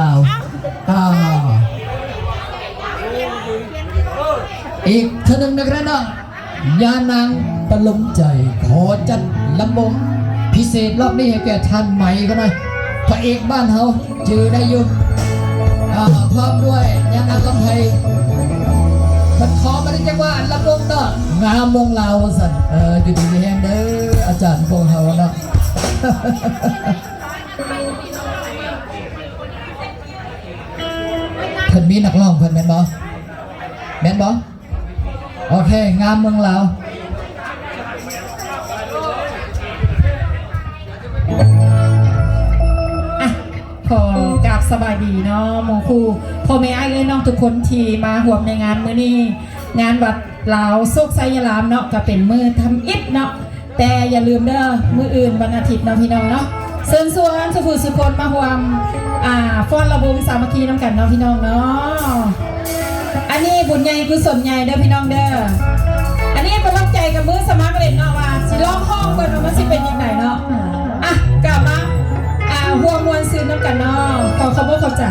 ລາວ ອ່າ ອີກເທື່ອໜຶ່ງນະຄະເນາະ ຍານາງປະໂລມໃຈ ຂໍຈັດລຳວົງພິເສດລອບນີ້ໃຫ້ແກ່ທ່ານໄໝກ່ອນໜ້ອຍ ພະເອກບ້ານເຮົາຈື່ໄດ້ຢູ່ ອ່າ ພ້ອມດ້ວຍຍານາງລຳໄພ ເພິ່ນຂໍມາໄດ້ຈັກວ່າລຳວົງເນາະ ງາມວົງລາວວ່າຊັ້ນ ເອີ ຢູ່ດີມີແຮງເດີ ອາຈານຂອງເຮົາເນາະ. ເພິ່ນມີນັກຮ້ອງເພິ່ນແມ່ນບໍ່? ແມ່ນບໍ່? ໂອເຄ ງາມເມືອງລາວ. ອ່ະ ຂໍກາບສະບາຍດີເນາະ ໝູ່ຄູ່ ພໍ່ແມ່ອ້າຍເອື້ອຍນ້ອງທຸກຄົນທີ່ມາຮ່ວມໃນງານມື້ນີ້ ງານວັດລາວໂຊກໄຊຍາລາມເນາະ ກໍເປັນມື້ທຳອິດເນາະ. ແຕ່ຢ່າລືມເດີ ມື້ອື່ນວັນອາທິດເນາະພີ່ນ້ອງເນາະ ເຊີນຊວນສູ່ຜູ້ສູ່ຄົນມາຮ່ວມ ອ່າ ຟ້ອນລຳວົງສາມັກຄີນຳກັນເນາະພີ່ນ້ອງເນາະ. ອັນນີ້ບຸນໃຫຍ່ກຸສົນໃຫຍ່ເດີພີ່ນ້ອງເດີ ອັນນີ້ປະທັບໃຈກັບມືສະໝັກເຫຼັ້ນເນາະ ວ່າຊິລອງຮ້ອງເບິ່ງວ່າມັນຊິເປັນຈັ່ງໃດເນາະ. ອ່ະ ກະມາ ອ່າ ຮ່ວມມ່ວນຊື່ນນຳກັນເນາະ ຂໍຂອບອົກຂອບໃຈ.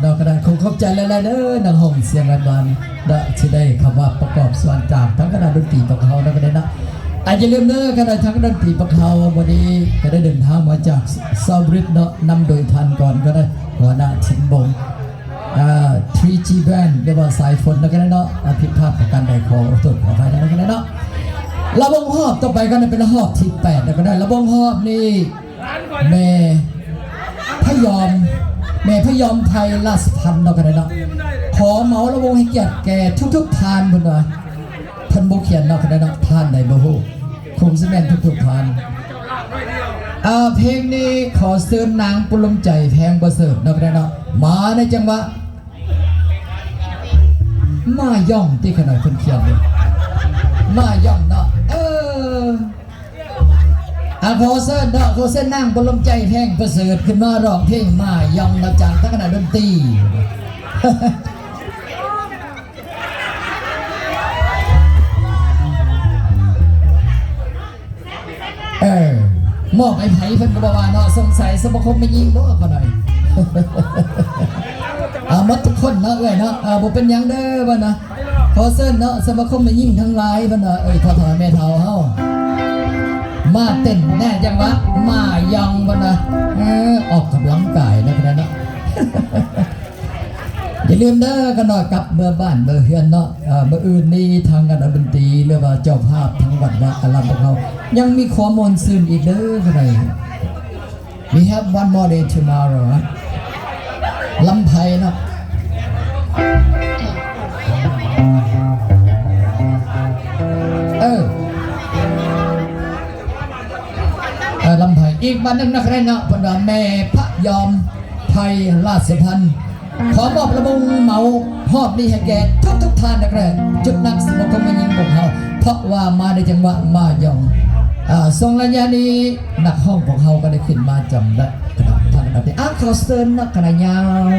ເນາະ ກະໄດ້ ຂໍຂອບໃຈຫຼາຍໆເດີ ນັກຮ້ອງສຽງຫວານໆເນາະ ທີ່ໄດ້ເຂົ້າມາປະກອບສ່ວນຈາກທາງຄະນະດົນຕີພວກເຮົາເນາະ ກະໄດ້ເນາະ. ອາ ຢ່າລືມເດີ ຄະນະທາງດ້ານດົນຕີພວກເຮົາ ມື້ນີ້ກະໄດ້ເດີນທາງມາຈາກຊາວບຣິດເນາະ ນຳໂດຍທ່ານກອນ ກະໄດ້ ຫົວໜ້າທີມວົງ ອາ ທຣີຈີ ແບນ ຫຼືວ່າສາຍຝົນເນາະ ກະໄດ້ເນາະ. ອາ ຜິດພາດປະການໃດ ຂໍໂທດຂໍອະໄພນຳ ກະໄດ້ເນາະ. ລະວົງຮອບຕໍ່ໄປ ກະໄດ້ເປັນຮອບທີແປດ ກະໄດ້ ລະວົງຮອບນີ້ ແມ່ພະຍອມ ແມ່ພະຍອມໄພລາຊະພັນເນາະ ກະໄດ້ເນາະ. ຂໍເໝົາລະວົງໃຫ້ກຽດແກ່ທຸກໆທ່ານ ເພິ່ນວ່າ ເພິ່ນບໍ່ຂຽນເນາະ ກະໄດ້ເນາະ ທ່ານໃດບໍ່ຮູ້ ຄົງຊິແມ່ນທຸກໆທ່ານ. ອາ ເພງນີ້ຂໍເຊີນນາງປຸນລົມໃຈ ແພງປະເສີດເນາະ ກະໄດ້ເນາະ ມາໃນຈັງຫວະ ມາຢອງ ຕິ ຂະໜ້ອຍເພິ່ນຂຽນເດ້ ມາຢອງເນາະ ເອີ. ອາ ຂໍເຊີນເນາະ ຂໍເຊີນນາງບຸນລົມໃຈ ແພງປະເສີດ ຂຶ້ນມາຮ້ອງເພງມາຢອງເນາະ ຈາກທັງຄະນະດົນຕີ. ເອີ ມອບໃຫ້ໃຜເພິ່ນກະບໍ່ວ່າເນາະ ສົງໄສສະມາຄົມແມ່ຍິງບໍ່ ຂະໜ້ອຍ. ອາ ໝົດທຸກຄົນເນາະ ເອື້ອຍເນາະ ອາ ບໍ່ເປັນຫຍັງເດີ ວ່ານະ. ຂໍເຊີນເນາະ ສະມາຄົມແມ່ຍິງທັງຫຼາຍ ເພິ່ນວ່າ ເອີ ພໍ່ເຖົ້າແມ່ເຖົ້າເຮົາ ມາເຕັ້ນແນ່ ຈັ່ງວ່າມາຢອງ ເພິ່ນວ່າ ເອີ ອອກກຳລັງກາຍເນາະ ເພິ່ນວ່າເນາະ. ຢ່າລືມເດີ ຂະນ້ອຍກັບເມືອບ້ານເມືອເຮືອນເນາະ. ເອີ ມື້ອື່ນນີ້ທາງຄະນະດົນຕີ ຫຼືວ່າເຈົ້າພາບທາງວັດວາອາລາມພວກເຮົາ ຍັງມີຄວາມມ່ວນຊື່ນອີກເດີ ຂະນ້ອຍ. We have one more day tomorrow ນະ ລຳໄພເນາະ ເອີ ເອີ ລຳໄພ. ອີກບາດໜຶ່ງນະ ຂະນ້ອຍເນາະ ເພິ່ນວ່າແມ່ພະຍອມໄພລາຊະພັນ ຂໍມອບລະວົງເໝົາຮອບນີ້ໃຫ້ແກ່ທຸກໆທ່ານນະ ຂະນ້ອຍ ຈຸດນັກສະມາຄົມແມ່ຍິງພວກເຮົາ ເພາະວ່າມາໃນຈັງຫວະມາຢອງ. ອາ ຊ່ວງໄລຍະນີ້ ນັກຮ້ອງພວກເຮົາກະໄດ້ຂຶ້ນມາຈຳໄດ້ ຄະນະ ທາງຄະນະ ອາ ຂໍເຊີນເນາະ ຄະນະຍາວ.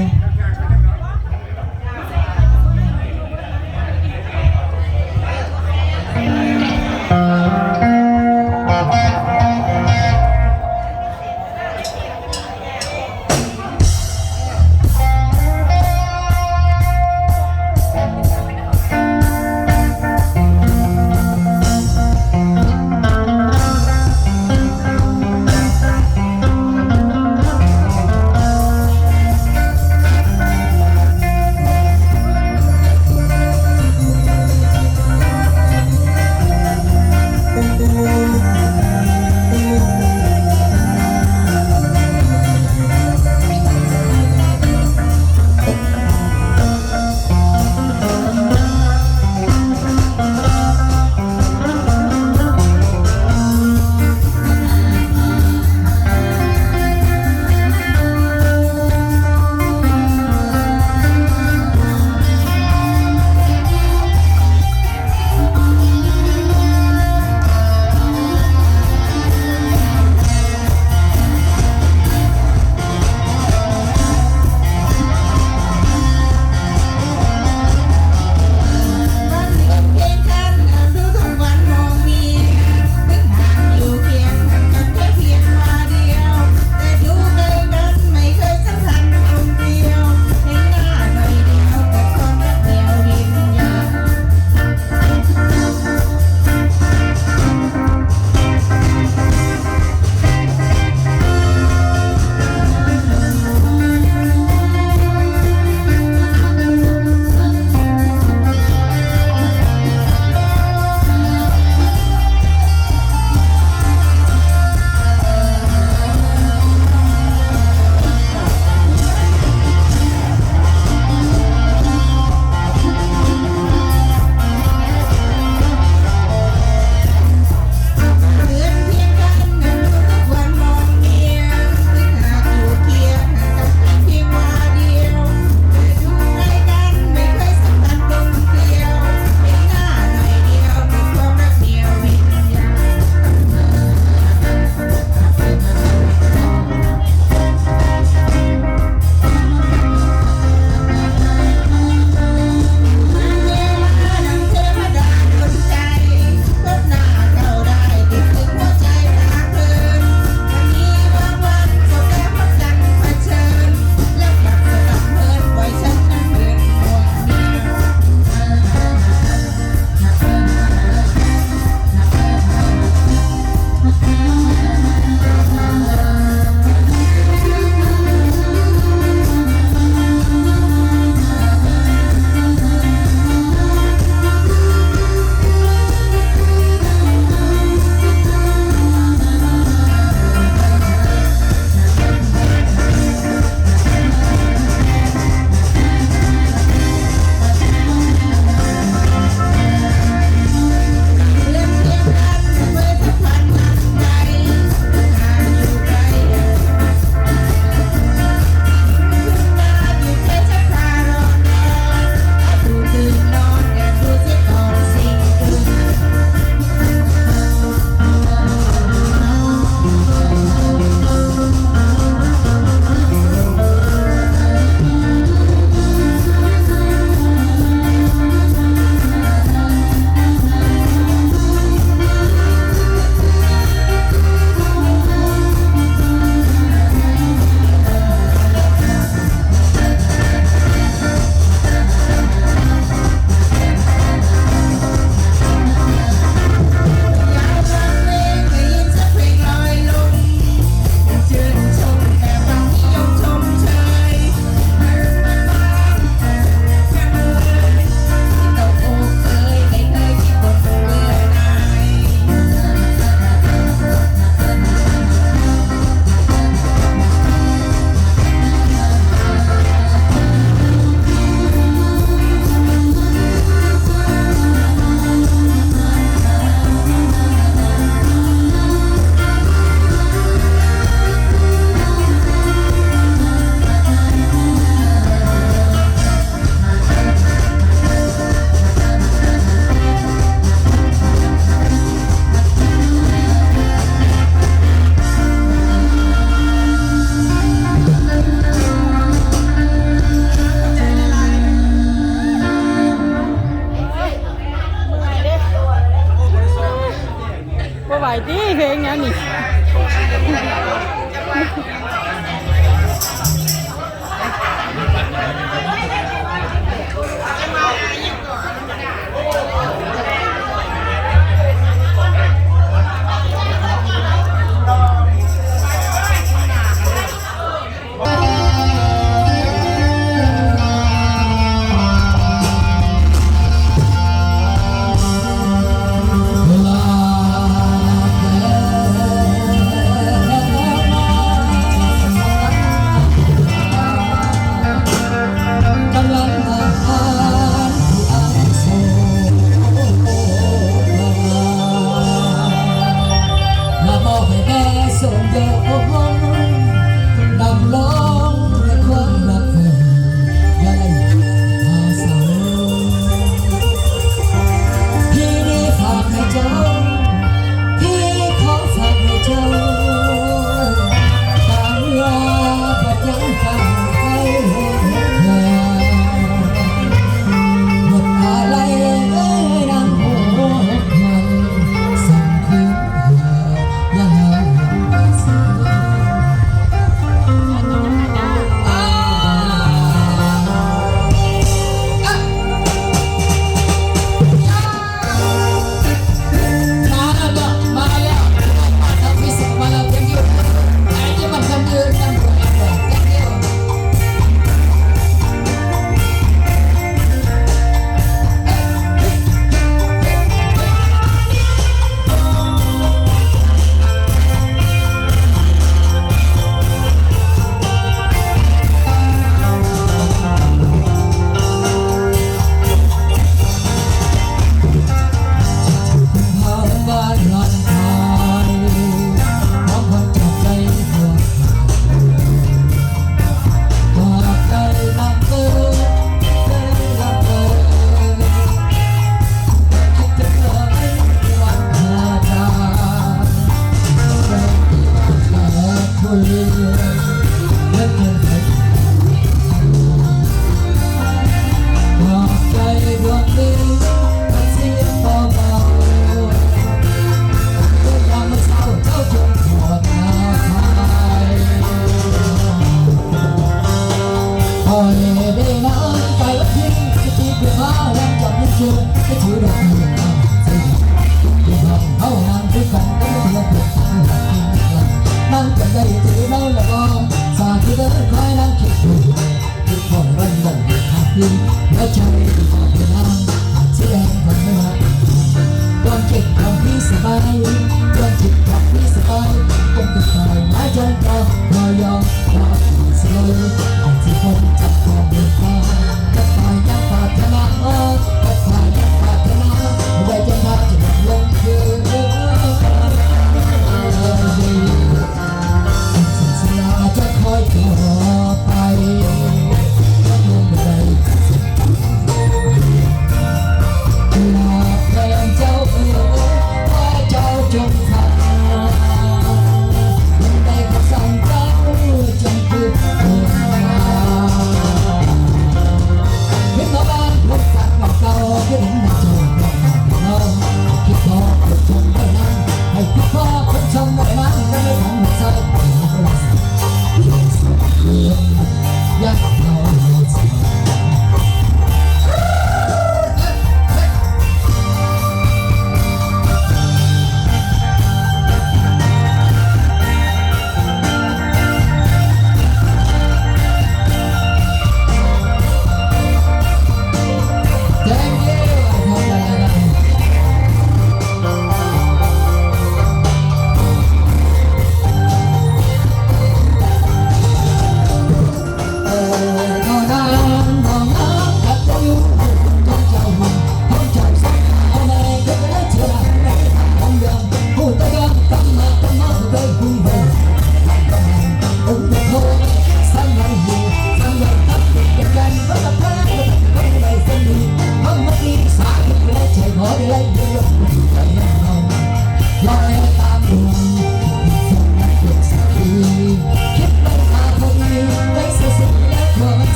ໄປຕິເພງຫຍັງນີ້.